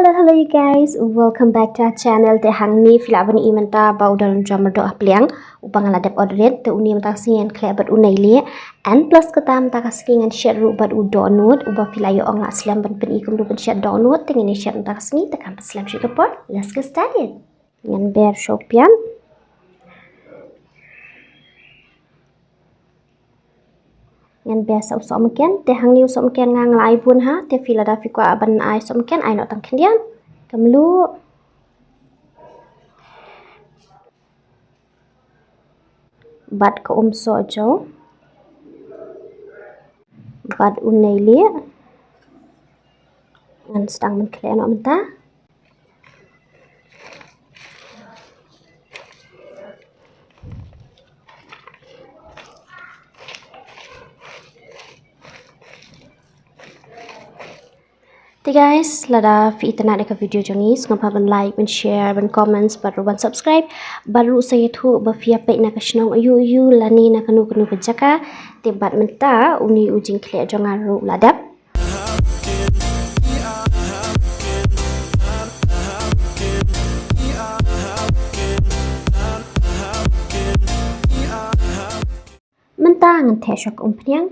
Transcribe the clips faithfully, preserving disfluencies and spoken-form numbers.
Hello, hello you guys, welcome back to our channel. Te hangne phi lah ban i mynta ba u don jam mardor ha pliang uba nga la dep order. Te une mynta ka sngi ngan khleh bad u nei lieh. And plus kata mynta ka sngi ngan shet ruh bad u dohnud uba phi la ïoh ong la slem ban pyni kumno ban shet dohnud. Te ngin ïa shet mynta ka sngi, te kam slem shuh ka por. Let's get started. Ngan ber sha u pian. Ngan ber sa u sohmynken, te hangne u sohmynken nga nga la ai bun ha, te phi lada phi kwah ban ai sohmynken ai noh tang khyndiat. Ka mluh. Bad ka um sohjaw. Bad u nei lieh. Ngan sdang ban khleh noh mynta. Te guys, lada phi itynnad ïa ka video jong ngi, sngewbha ban like, ban share, ban comments, bad ruh ban subscribe. Bad ruh sa ïathuh ba phi ïa peit na ka shnong aiu aiu lane na kano kano ka jaka. Te bad mynta une u jingkhleh jong nga ruh la dep. Mynta ngan theh shuwa ka umphniang.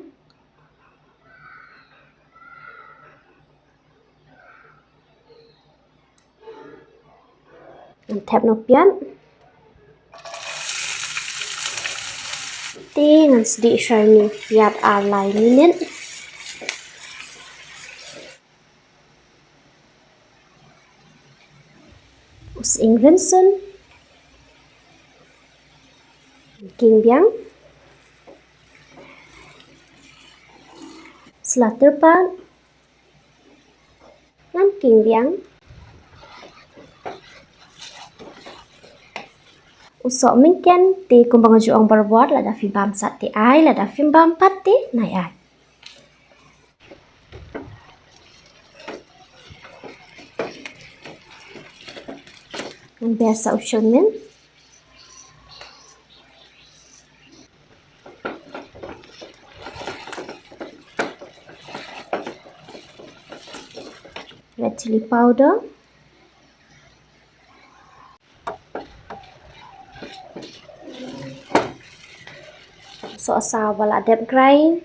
Ngan thep noh piat. Te ngan sdieh shuwa ïa une piat ar lai minit. U sying rynsun. King biang. Sla tyrpad. Ngan king biang. U sohmynken te kumba nga ju ong barabor, lada phi bam sat te ai, lada phim bam pat te nai ai. Ngan ber sa u shilmin. Red chilli powder. Sohsaw ba la dep grind.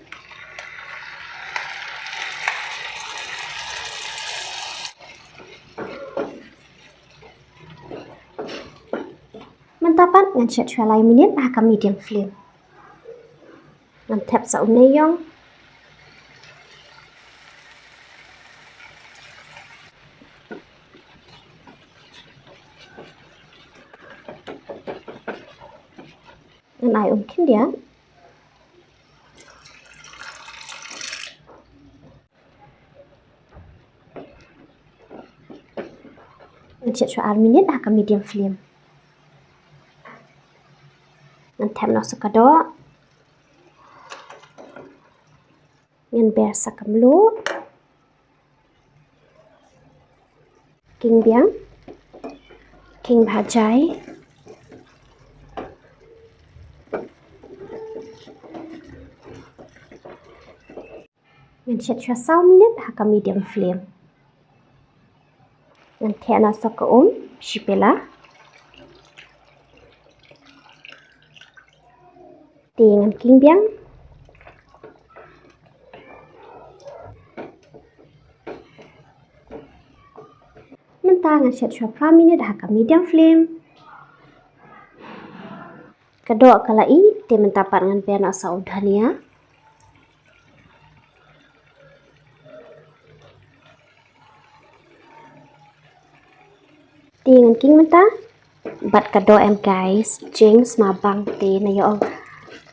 Mynta pat ngan shet shuwa lai minit ha ka medium flame. Ngan thep sa u neiïong. Ngan ai um khyndiat. Ngan shet shuwa ar minit ha ka medium flame. Ngan thep noh sa ka doh. Ngan ber sa ka mluh. King biang. King bha jai. Ngan shet shuwa saw minit ha ka medium flame. Ngan theh noh sa ka um shi pela. Te ngan king biang. Mynta ngan shet shuwa phra minit ha ka medium flame. Ka doh ka la ih, te mynta pat ngan ber noh sa u dhania. Te ngan king mynta. Bad ka doh em guys, jingsma bang te na ïoh.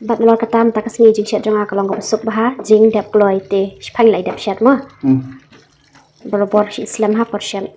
Bad nalor kata mynta ka sngi jingshet jong nga ka long kaba suk bha, jingdep kloi te, shiphang la dep shet mo. Hmm. Barabor shi slem ha por shet.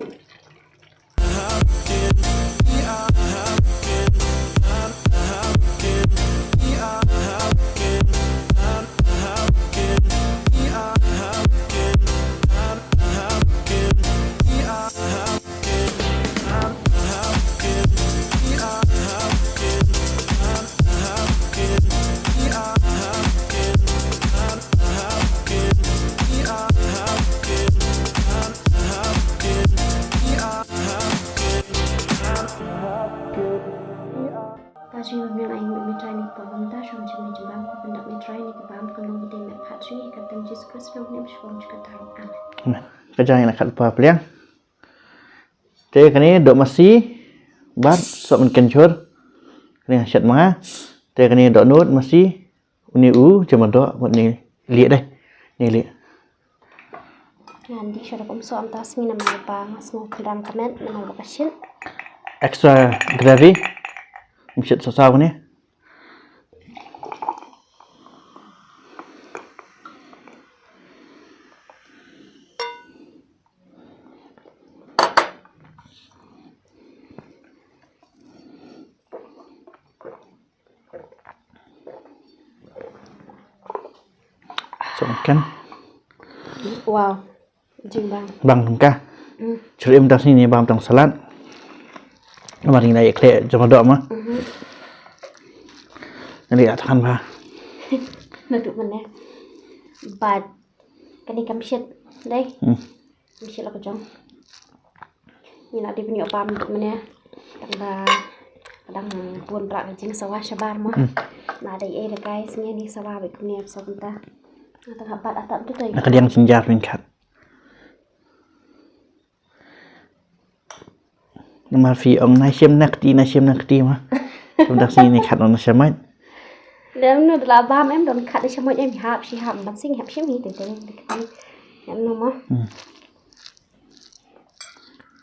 Amen. Ka jang ïa la khatphra pliang. Te kane doh masi bad sohmynken jhur. Kane nga shet ma nga. Te kane dohnud masi. Une u jamadoh bad une lieh dei. Une lieh. Ngan dih shuwa da ka umsoh mynta sngi namar ba nga sngew khynrang ka met namar ba ka shit. Extra gravy. Ym shit saw saw kane. Sohmynken. Wow. Jingbang. Bang ka. Hmm. Churi em tas ni, ni bang tang salad. Namar ngi la ïa khleh jamadoh ma. Mhm. Ngi la ïa than ba. Naduh mynne. Bad kane kam shit dei. Hmm. Kam shit la ka jong. Ngi la dep ïoh bam mynne. Tang ba ka dang bun bra ka jingsawa shabar mo. Hmm. Na dei eh guys, ngi ni sawa ba kumne ap sop mynta. Tang ba ata tu dei. Na ka diang jinjar pynkat. Namar phi ong na shim na kti, na shim na kti ma. Kumta shi ni khat na shamoit. Lem nu da la bam em don khat na shamoit em hap shi hap ban sing hap shim hi teng teng. Em nu ma. Hmm.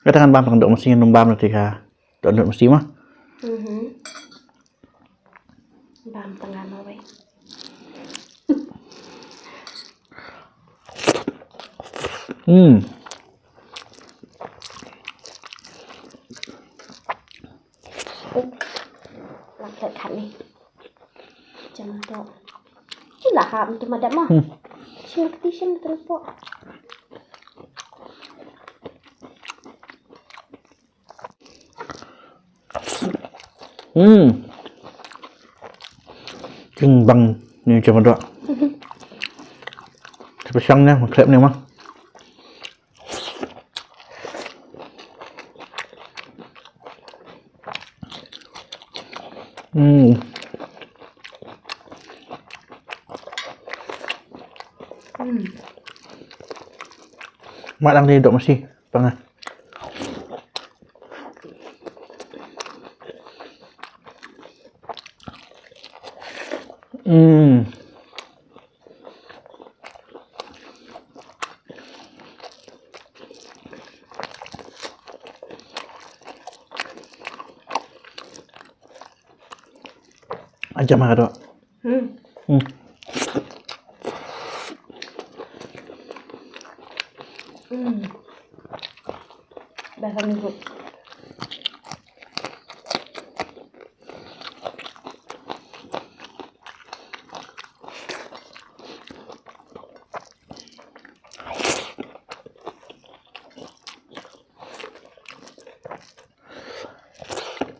Kata kan bam tang dok masi num bam na tika. Dok dok masi ma. Mhm. Bam tang ano wei. Hmm. Lak lak khat ni. Jamadoh. Ila hap tu madam ah. Hmm. Shin kti shin tu po. Hmm. Jingbang ni jamadoh. Tapi siang ni, maklep ni mah. Hmm. Hmm. Mat lang di dok masi. Panga. Hmm. Ajam ha ka doh. Hmm. Hmm. Hmm. Best ni.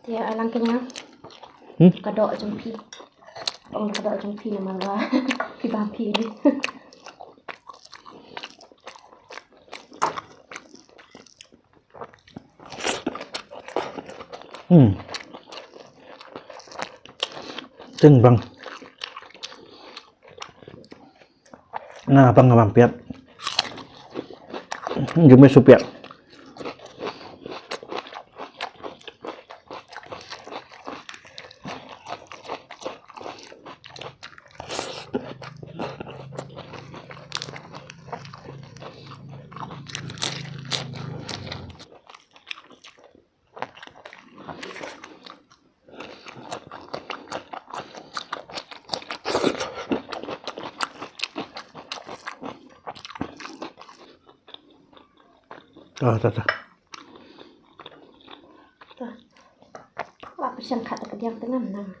Te alang kane. Hmm? Ka doh jong phi. Ong ka doh jong phi namar ba phi bam phi ni. Hmm. Teng bang. Nga bang nga bam piat. Jumai su piat. Ah, ta, ta. Ta. Wa pyrshang khat ka diang tengam nang.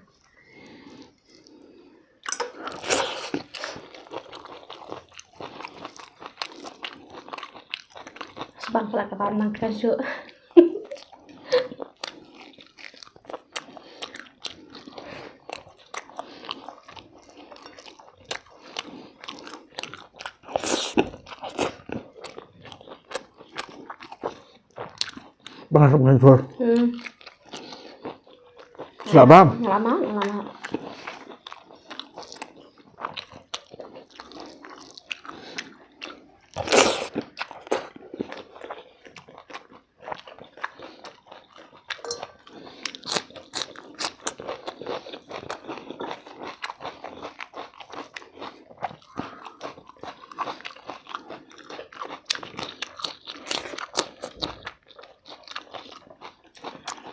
Sbang pala ka bam nang kren shu. Bang asup ngan sur. Hmm. Selamat. Selamat, selamat. Hmm.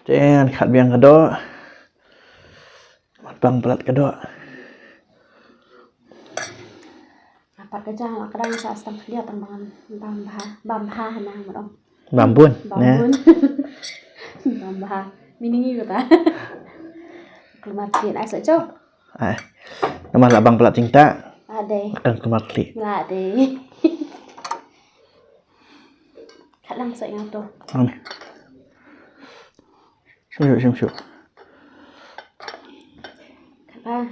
Te ngan khat biang ka doh. Bang palat ka doh. Apat ka jang la ka dang sa stam khlia tang bang bang bha bang bha na ma dong. Bam bun. Bam bun. Bam bha. Meaning yu ta. Kulmar chin ai sa chok. Ai. Namar la bang palat jingta. Ade. Kan kulmar kli. La de. Khat lang sa ing to. Ame. Shim shuh, shim shuh. Khat ba.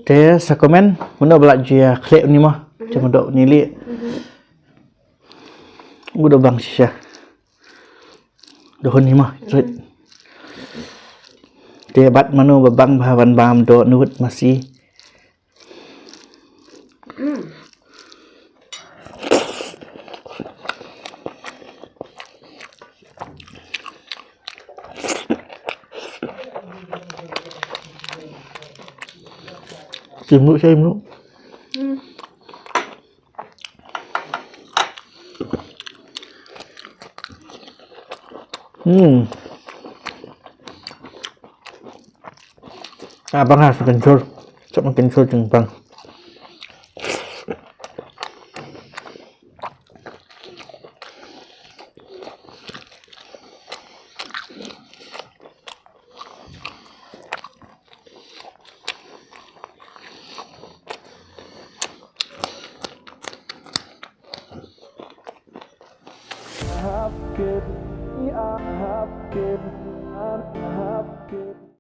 Te sa comment mano ba la jia khleh ni ma. Te ma dok ni li. Udo bang shisha. Dohon ni ma. Te bat mano ba bang bha ban bam do nut masi. Tim lu, tim lu. Hmm. Ah, bang ha, sa kencur. Sa kencur jing bang.